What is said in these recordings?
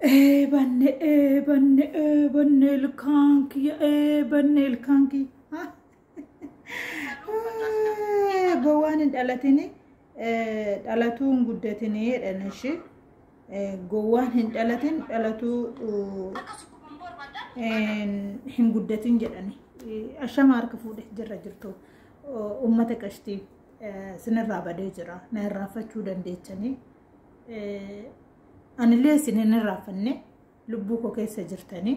Eebanne eebanne eebanne ilkaan kiyya eebanne ilkaan kiyya. Gowwaan hin dhalatini dhalatuu hin guddatini jedhan ishee. Gowwaan hin dhalatin dhalatuu hin guddatin jedhani. Ashama harka fuudhe jirra jirtu uummata qashtii sinirraa badee jira. Na irraanfachuu dandeechanii. Anillee isin hin irraanfanne, lubbuu koo keessa jirtanii.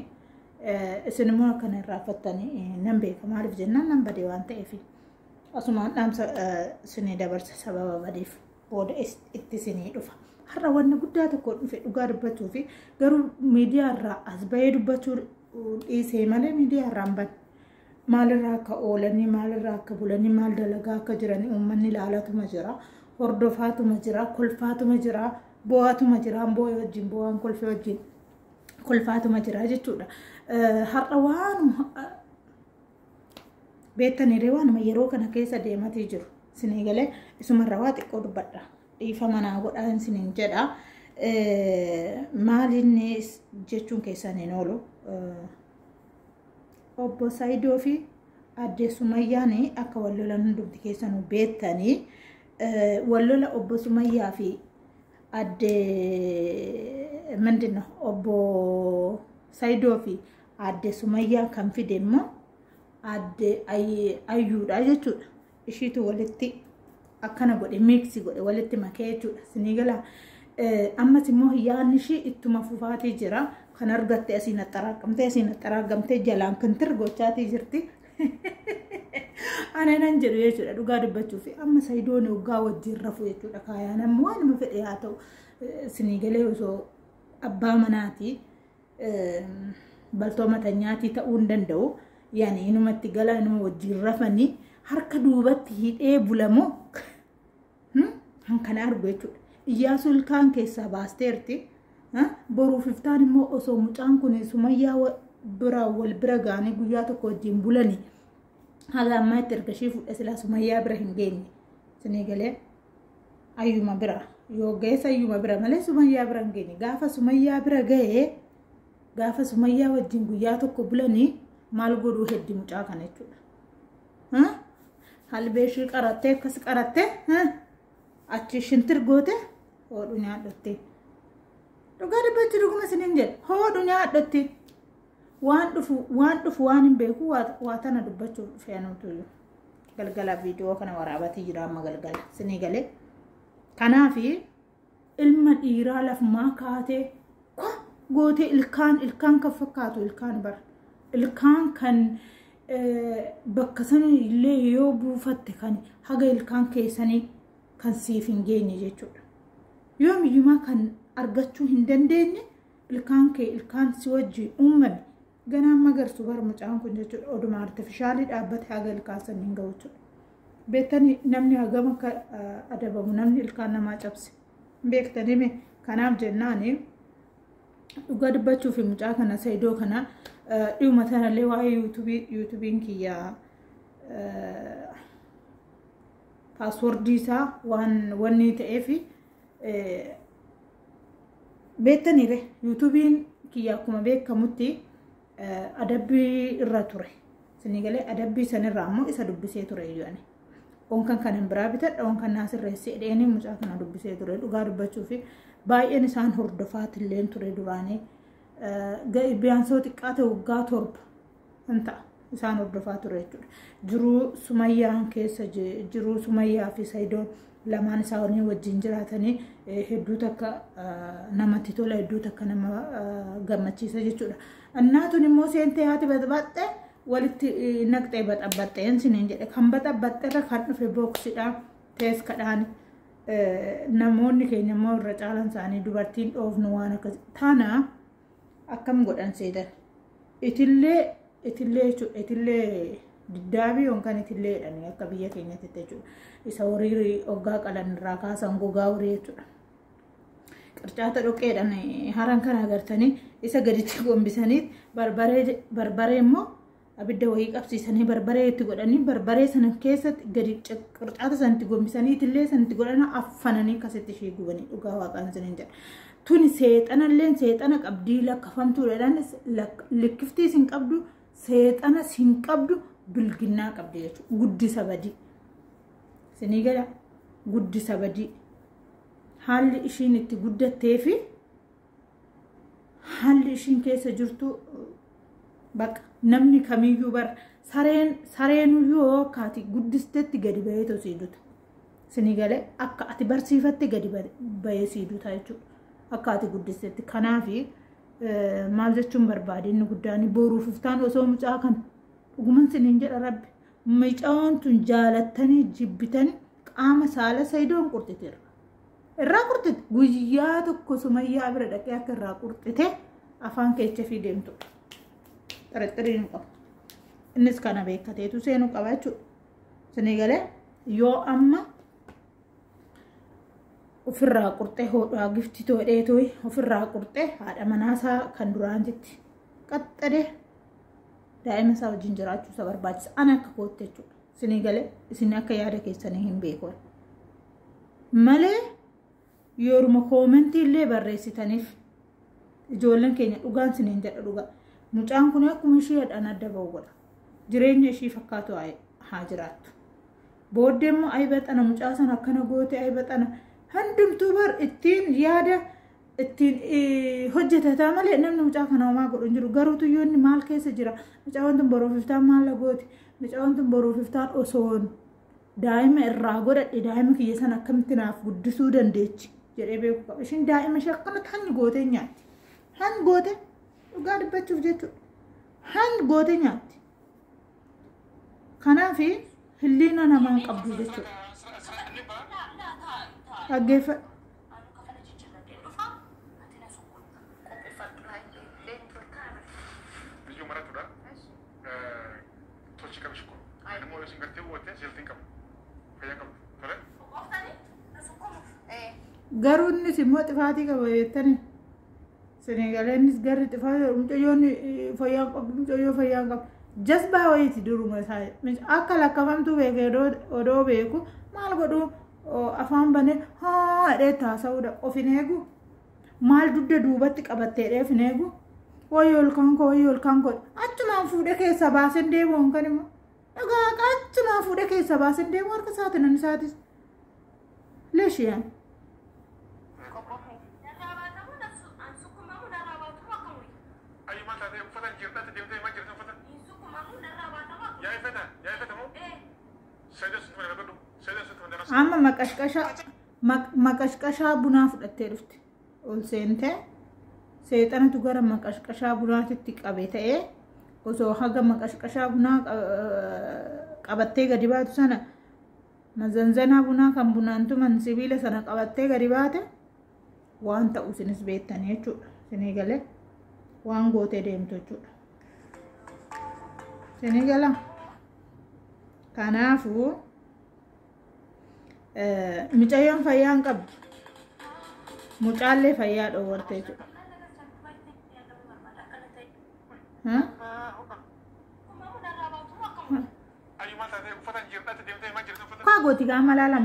Isin immoo akkana irraanfattanii nan beeka, maaliif jennaan nan badee waan ta'eef. Asumaan dhaamsa isinii dabarsa, sababa badeef booda itti isinii dhufa. Har'a wanni guddaa tokko dhufe dhugaa dubbachuu fi garuu miidiyaa irraa as bahee dubbachuu dhiisee malee miidiyaa irraa hin banne. Maalirraa akka oolanii, maalirraa akka bulanii, maal dalagaa akka jiranii uummanni ilaalatuma jira. Hordofaatuma jira, kolfaatuma jira, bo'aatuma jira, boo'ee wajjin bo'aan, kolfee wajjin kolfaatuma jira jechuudha. Har'a waanuma beektaniiree waanuma yeroo kana keessa deematii jiru. Isinii galee isumarraa waa xiqqoo dubbadha. Dhiifama naa godhaa isiniin jedha. Maalinni jechuun keessan hin oolu. Obbo Saayidoo fi Aadde Sumayyaan akka wal lolan hundumti keessanuu beektanii, wal lola obbo Sumayyaa fi Aadde ምንድን ነው obbo Saayidoo fi Aadde Sumayyaa kan fide immoo Aadde Ayyuudha jechuudha. Ishiitu walitti akkana godhe, miiksi godhe, walitti makee jechuudha. Isinii galaa, ammas immoo yaadni ishii ittuma fufaatii jira. Kan argatte asiin axxaraaqamtee asiin axxaraaqamtee jalaan kan gochaatii jirti. Ana nan jedhu jechuudha dhugaa dubbachuuf amma Sayidoon waggaa wajjin rafu jechuudha. Kaayaan amma waanuma fedhe haa ta'u, isinii galee osoo abbaa manaatii baltoo matanyaatii ta'uu hin danda'u. Yaani inumatti gala, inuma wajjin rafanii harka duubatti hidhee bulamoo kan kana argu jechuudha. Iyyaasuu ilkaan keessaa baasteerti. Boruuf iftaan immoo osoo mucaan kun Sumayyaa bira wal bira ga'anii guyyaa tokko wajjin bulanii, haga ammaa itti erga ishii fuudhe silaa Sumayyaa bira hin geenye. Isinii galee ayyuma bira yoo ga'es ayyuma bira malee Sumayyaa bira hin geenye. Gaafa Sumayyaa bira ga'ee, gaafa Sumayyaa wajjin guyyaa tokko bulanii maal godhuu heddi mucaa kana jechuudha. Halbee ishii qarattee akkas qarattee achi shintir goote hodhu nyaadhutti. Dhugaa dubbachuu dhuguma isiniin jedha, hodhu nyaadhutti. Waan dhufu waan dhufu waan hin beeku, waa tana dubbachuuf dhufee anuutu galgala viidiyoo kana waraabatii jira amma galgala isinii galee. Kanaafi ilma dhiiraa lafumaa kaatee kwa gootee ilkaan ilkaan kan fakkaatu, ilkaan bara ilkaan kan bakka sana illee yoo buufatte kan haga ilkaan keessanii kan siif hin geenye jechuudha. Yoomiyyumaa kan argachuu hin dandeenye ilkaan kee ilkaan si wajjin uumame ganaan magarsu bara mucaan kun jechuudha. Oduma artifishaalii dhaabbate haga ilkaan san hin gahu jechuudha. Beektanii namni hagam akka adabamu namni ilkaan namaa cabse. Beektanii kanaaf jennaani dhugaa dubbachuu fi mucaa kana Saayidoo kana dhiyuma tanallee waa'ee yuutuubii, yuutuubiin kiyyaa paaswordii isaa waan wanni ta'eef beektaniire, yuutuubiin kiyya akkuma beekamutti adabbii irra ture. Isinii galee adabbii sanirraa immoo isa dubbisee ture iyyuu. Onkan kanan biraa bitadha, onkan naa sirreessee dheeni mucaa kana dubbisee ture dhugaa dubbachuu fi baay'een isaan hordofaatillee ture duraanii. Biyaansoo xiqqaa ta'e waggaa 7 hin ta'a isaan hordofaa ture jechuudha. Jiruu Sumayyaan keessa jiruu, Sumayyaa fi Sayidoon lamaan isaanii wajjin jiraatanii hedduu takka namatti tola, hedduu takka nama gammachiisa jechuudha. Annaatun immoo seentee haati baxbaxxe walitti naqxee baxabbaxxeen siniin jedhe, kan baxabbaxxerra kan dhufe booksiidha teeskadhaan. Namoonni keenya immoo irra caalan isaanii dubartiin dhoofnu waan akkas tana akkam godhan seetan itillee itillee jechuudha, itillee diddaabii yookaan itillee jedhanii akka biyya keenyatti jechuudha. Isa horii hoggaa qalan irraa kaasan, gogaa horii jechuudha. Qircaata dhoqqeedhaan haran kana agartanii isa gaditti gombisanii, barbaree immoo abidda wayii qabsiisanii barbaree itti godhanii, barbaree sana keessatti gadi qircaata sanatti gombisanii itillee sanatti godhanii affananii akkasitti ishee gubanii, dhugaa waaqaan isiniin jedha. Tuni seexanalleen seexana qabdii lakkafamtuudhaan likkiftii sin qabdu, seexana sin qabdu, bilginnaa qabdi jechuudha. Guddisa badii. Isinii gala, guddisa badii. Haalli ishiin itti guddattee fi haalli ishiin keessa jirtu bakka namni kamiyyuu bar sareen sareenuyyuu yoo akka ati guddistetti gadi bahee sii duta. Isinii galee, akka ati barsiifatte gadi bahee sii duta jechuudha. Akka ati guddistetti. Kanaafi maal jechuun barbaade, inni guddaan boruuf iftaan osoo mucaa kana dhuguman siniin jedha rabbi. Mucaan tun jaalattanii jibbitanii qaama saala Sayidoon qurxiteerra. Irraa qurxite, guyyaa tokko Sumayyaa bira dhaqee akka irraa qurxite afaan keessa fi deemtu. Xirixxirii hin qabu. Innis kana beekateetu seenuu qaba jechuudha. Isinii galee, yoo amma ofirraa qurxee hodhaa gifti toodhee tooyi ofirraa qurxee haadha manaasaa kan duraantitti qaxxadee daa'ima isaa wajjin jiraachuu isa barbaachisa. Ana akka kootti jechuudha. Isinii galee, isin akka yaada keessanii hin beeku. Malee yooruma koomentii illee barreessitaniif ijoolleen keenya, dhugaan siniin jedha, dhugaa. Mucaan kun akkuma isheedhaan adda ba'u godha. Jireenya ishii fakkaatu haa jiraattu. Booddee immoo ayi baxana mucaa sana akkana goote, ayi baxana hundumtuu bar ittiin yaada ittiin hojjetataa malee namni mucaa kana homaa godhu hin jiru. Garuu tuyyoonni maal keessa jira? Mucaan tun boruuf iftaan maal gooti? Mucaan tun boruuf iftaan osoon daa'ima irraa godhadhe daa'ima kiyya sana akkamitti naaf guddisuu dandeechi jedhee beeku qaba. Ishiin daa'ima ishee akkanatti hanyi gootee nyaatti. Hanyi goote, dhugaa dubbachuuf jechuudha. Hanyi gootee nyaatti. Kanaaf hilliina namaan qabdu jechuudha. Dhaggeeffadhu. Biyyoo maratudha. Tolchi qabi shukku. Ani immoo isin gartee hubattee seeltiin qabu. Fayyaa qabdu. Tole? Garuu innis immoo xifaatii qaba jettani. Senegalee innis garri xifaatii, mucayyoon fayyaa qabdu, mucayyoo fayyaa qabdu. Jazbaa wayiiti duruma isaa akka lakkafamtuu beekee odoo beeku maal godhu, afaan banee haa jedhee taasa'uudha, of hin eegu. Maal dugda duubatti qabattee dheef hin eegu. Wayyoo ilkaan koo, wayyoo ilkaan koo, achumaan fuudhee keessaa baaseen deemu kan immoo dhugaa achumaan fuudhee keessaa baaseen deemu harka isaatiin an isaatis. Leeshiyaan. Ayi maal taatee uffata hin jirtaatti deemtee maal jirta uffata? Yaa ifata, yaa ifata moo? Saayidoo sitti mana godhu. Saayidoo sitti mana. Amma maqashqashaa bunaa fudhattee dhufte. Ol seentee seexanatu gara maqashqashaa bunaatitti qabe ta'ee osoo haga maqashqashaa bunaa qabattee gadi baatu sana, mazanzanaa bunaa kan bunaan tuman sibiila sana qabattee gadi baate waan ta'u isinis beektanii jechuudha. Isinii galee, waan gootee deemtu jechuudha. Isinii gala. Kanaafuu mucayyoon fayyaa hin qabdu. Mucaallee fayyaa dhoowwarte jechuudha. Ayi maal taatee uffata hin jirtaatti deemtee maal jirta uffata? Kaa gooti gaama laala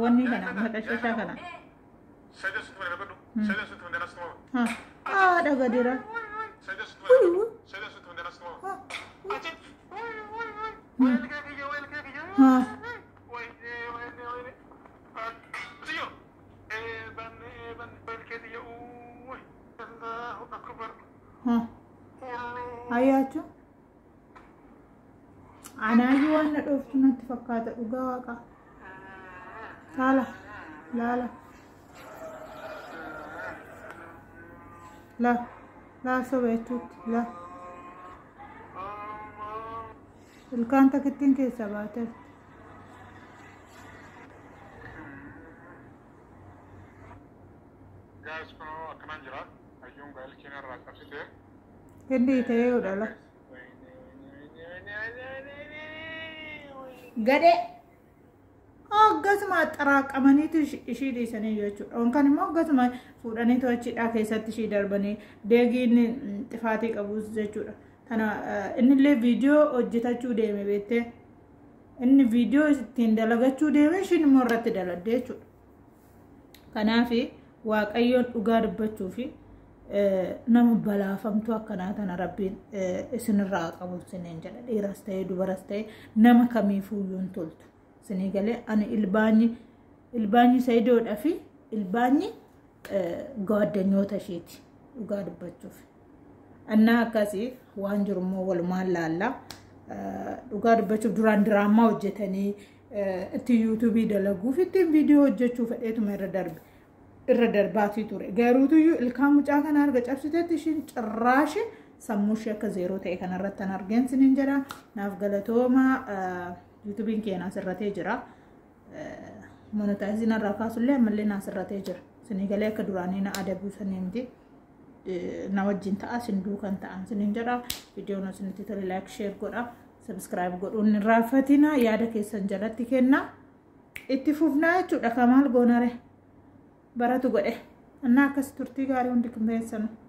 wanni kana maqashqashaa kana. Saayidoo sitti mana godhu. Saayidoo sitti mana sitti. Haadha gadira. Saayidoo sitti mana godhu. Saayidoo sitti mana sitti. Achi. Wayil kee kiyya, wayil kee kiyya. Wayne, wayne, wayne. Siyo. Eeban, eeban, wayil kee kiyya. Uwwi. Allahu akbar. Ayyaachuu. Anaayyuu waan na dhooftu natti fakkaata, dhugaa waaqa. Laala laala la laa soba jechuutti la ilkaan takittiin keessa baateerti. Guys, kunoo akkanaan jira. Hayyuun gaa'ela keenya irraa cabsitee. Hindii ta'ee godhala. Gadhee. Akkasuma axxaraaqamaniitu ishii dhiisanii jechuudha. Yookaan immoo akkasuma fuudhanii to'achiidhaa keessatti ishii darbanii deegiin xifaatii qabus jechuudha. Kana innillee viidiyoo hojjetachuu deeme beektee, inni viidiyoo ittiin dalagachuu deeme, ishiin immoo irratti daladde jechuudha. Kanaaf Waaqayyoon dhugaa dubbachuu fi nama balaafamtuu akkanaa tana Rabbiin isinirraa qabu isiniin jedha. Dhiiras ta'ee dubaras ta'ee nama kamiifuu hin toltu. Isinii galee ani ilbaanyi Sayidoodhaa fi ilbaanyi gaaddanyoota isheeti dhugaa dubbachuuf. Annaa akkasii waan jiru immoo walumaan laallaa. Dhugaa dubbachuuf duraan diraamaa hojjetanii ittiin yuutuubii dalaguuf ittiin viidiyoo hojjechuu fedheetuma irra darbe. Irra darbaatii ture. Garuutuyyuu ilkaan mucaa kana arga cabsiteetti ishiin cirraashi sammuu ishee akka zeeroo ta'e kanarratti an argeen siniin jedha. Naaf galatooma yuutuubiin keenya asirratee jira. Monotaayiziin irraa kaasullee ammallee naasirratee jira. Sinii galee akka duraanii na adabuu sanii miti. Na wajjin ta'a sin duukan ta'an siniin jedha. Viidiyoon isinitti tole laayik sheer godha. Sabiskiraayib godhuun hin raaffatina. Yaada keessan jalatti kenna. Itti fufnaa jechuudha. Kamaal goonare baratu godhe. Annaa akkas turtii gaarii hundi keessanuu.